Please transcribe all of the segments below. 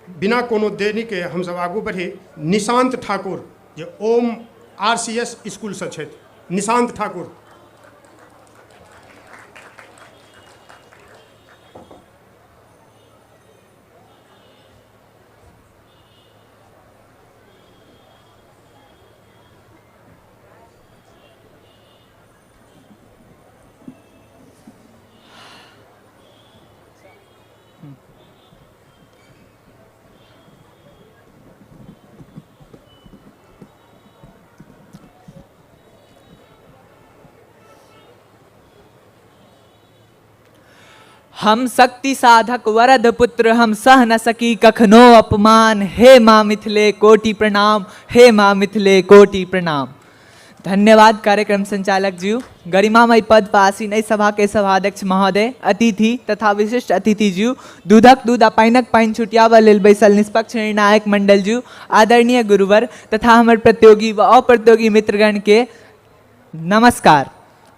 बिना कोनो देरीके हमसभ आगू बढ़ी। निशांत ठाकुर जे ओम RCS स्कूलसँ छथि। निशांत ठाकुर। हम शक्ति साधक वरद पुत्र, हम सह न सकी कखनो अपमान। हे माँ मिथिले कोटि प्रणाम, हे माँ मिथिले कोटि प्रणाम। धन्यवाद कार्यक्रम संचालक जी, गरिमामय पद पर आसीन एहि सभा के सभाध्यक्ष महोदय, अतिथि तथा विशिष्ट अतिथि जी, दूधक दूध आ पानिक पानि छुटियाबऽ लेल बैसल निष्पक्ष निर्णायक मंडल जी, आदरणीय गुरुवर तथा हमर प्रतियोगी व अप्रतियोगी मित्रगण के नमस्कार।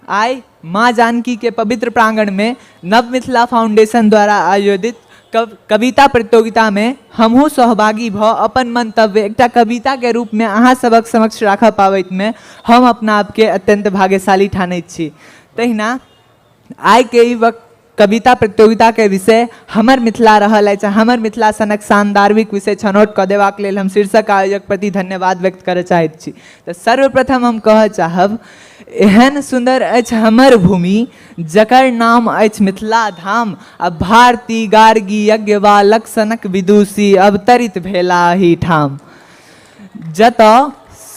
आइ माँ जानकी के पवित्र प्रांगण में नव मिथिला फाउंडेशन द्वारा आयोजित कविता प्रतियोगिता में हमहूँ सहभागी भऽ अपन मंतव्य एकटा कविता के रूप में अहाँ सबक समक्ष राखऽ पाबैत में हम अपना आपके अत्यंत भाग्यशाली ठानैत छी। तहिना आइ के ई वक्त कविता प्रतियोगिता के विषय हमर मिथिला रहल अछि। हमर मिथिला सनक सान्दर्भिक विषय छनौट कऽ देबाक लेल हम शीर्षक आयोजक प्रति धन्यवाद व्यक्त करय चाहैत छी। तऽ सर्वप्रथम हम कहऽ चाहब, एहन सुन्दर अछि हमर भूमि जकर नाम अछि मिथिला धाम, आ भारती गार्गी यज्ञवालक सनक विदुषी अवतरित भेला एहिठाम, जतऽ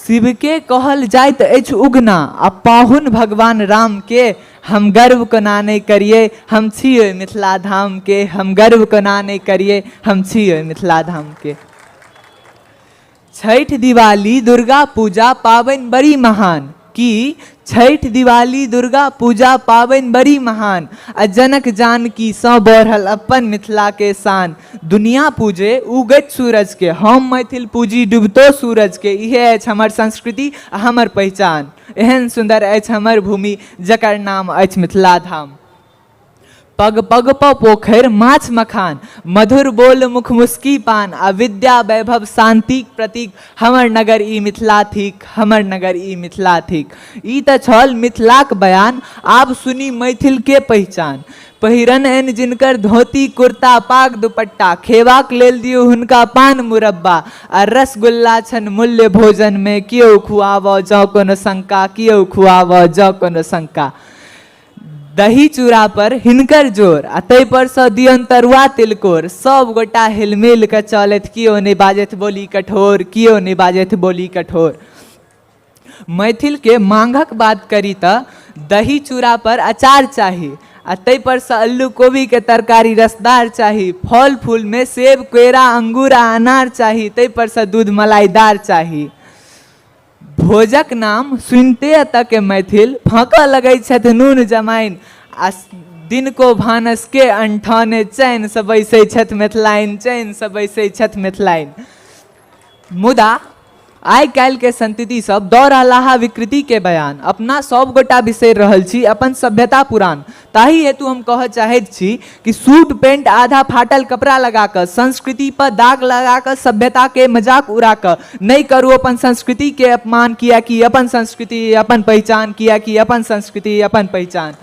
शिवके कहल जाइत अछि उगना आ पाहुन भगवान रामके। हम गर्व कोना नहि करियै, हम छी ओहि मिथिला धामके। हम गर्व कोना नहि करियै, हम छी ओहि मिथिला धामके। छठि दिवाली दुर्गा पूजा पाबनि बड़ी महान, की छठि दिवाली दुर्गा पूजा पाबनि बड़ी महान, आ जनक जानकीसँ बढ़ल अपन मिथिलाके शान। दुनिया पूजे उगैत सूरजके, हम मैथिल पूजी डूबितो सूरजके। इहे अछि हमर संस्कृति आ हमर पहिचान। एहन सुन्दर अछि हमर भूमि जकर नाम अछि मिथिला धाम। पग पग पर पोखरि माछ मखान, मधुर बोल मुख मुस्की पान, आ विद्या वैभव शांतिक प्रतीक हमर नगर ई मिथिला थिक, हमर नगर ई मिथिला थिक। ई तऽ छल मिथिलाक बयान, आब सुनी मैथिल के पहिचान। पहिरन एन जिनकर धोती कुर्ता पाग दुपट्टा, खेबाक लेल दियौ हुनका पान मुरब्बा, आ रसगुल्ला छन मूल्य भोजन में, कियो खुआबऽ जँ कोनो शंका, कियो खुआबऽ जँ कोनो शंका। दही चूड़ा पर हिनकर जोर, आ ताहि पर सँ दियन तरुआ तिलकोर। सब गोटा हिलमिल कऽ चलथि, कियो नहि बाजथि बोली कठोर, कियो नहि बाजथि बोली कठोर। मैथिल के मांगक बात करी तऽ दही चूड़ा पर अचार चाही, आ ताहि पर सँ अल्लू कोबी के तरकारी रसदार चाही। फल फूल में सेब केरा अंगूर आ अनार चाही, ताहि पर सँ दूध मलाईदार चाही। भोजक नाम सुनिते एतऽ के मैथिल फँकऽ लगै छथि नून जमाइन, आ दिनको भानस के अनठौने चैनसँ बैसै छथि मिथिलाइन, चैनसँ बैसै छथि मिथिलाइन। मुदा आइ काल्हिके संतति सब दऽ रहला विकृतिके बयान, अपना सब गोटा बिसरि रहल छी अपन सभ्यता पुरान। ताहि हेतु हम कहऽ चाहैत छी कि सूट पेंट आधा फाटल कपड़ा लगा कऽ, संस्कृति पर दाग लगा कऽ, सभ्यताके मजाक उड़ा कऽ नहि करू अपन संस्कृतिके अपमान, किएकि अपन संस्कृति अपन पहिचान, किएकि अपन संस्कृति अपन पहिचान।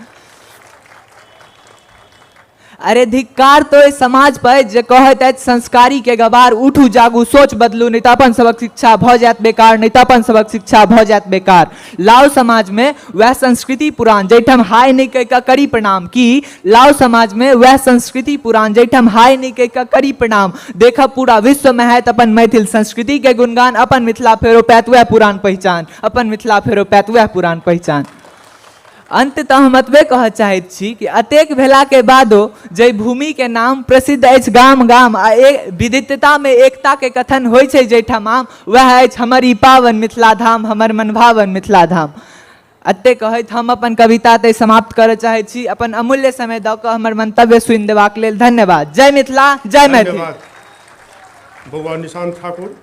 अरे धिक्कार तो एहि समाज पर जे कहैत अछि संस्कारी के गवार। उठू जागू सोच बदलू, नहि तऽ अपन सबक शिक्षा भऽ जायत बेकार, नहि तऽ अपन सबक शिक्षा भऽ जायत बेकार। लाउ समाज में वएह संस्कृति पुरान, जाहिठाम हाय नहि कहि कऽ करी प्रणाम। की लाउ समाज में वएह संस्कृति पुरान, जाहिठाम हाय नहि कहि कऽ करी प्रणाम। देखब पूरा विश्व में हैत अपन मैथिल संस्कृति के गुणगान। अपन मिथिला फेरो पैत वएह पुरान पहिचान, अपन मिथिला फेरो पैत वएह पुरान पहिचान। अन्ततः हम एतबे कहऽ चाहैत छी कि एतेक भेलाके बादो जाहि भूमिके नाम प्रसिद्ध अछि गाम गाम, आ विविधतामे एकताके कथन होइ छै जाहिठाम, वएह अछि हमर ई पावन मिथिला धाम, हमर मनभावन मिथिला धाम। एतेक कहैत हम अपन कविता तऽ समाप्त करऽ चाहैत छी। अपन अमूल्य समय दऽ कऽ हमर मंतव्य सुनि देबाक लेल धन्यवाद। जय मिथिला, जय मैथिली। धन्यवाद बौआ निशांत ठाकुर।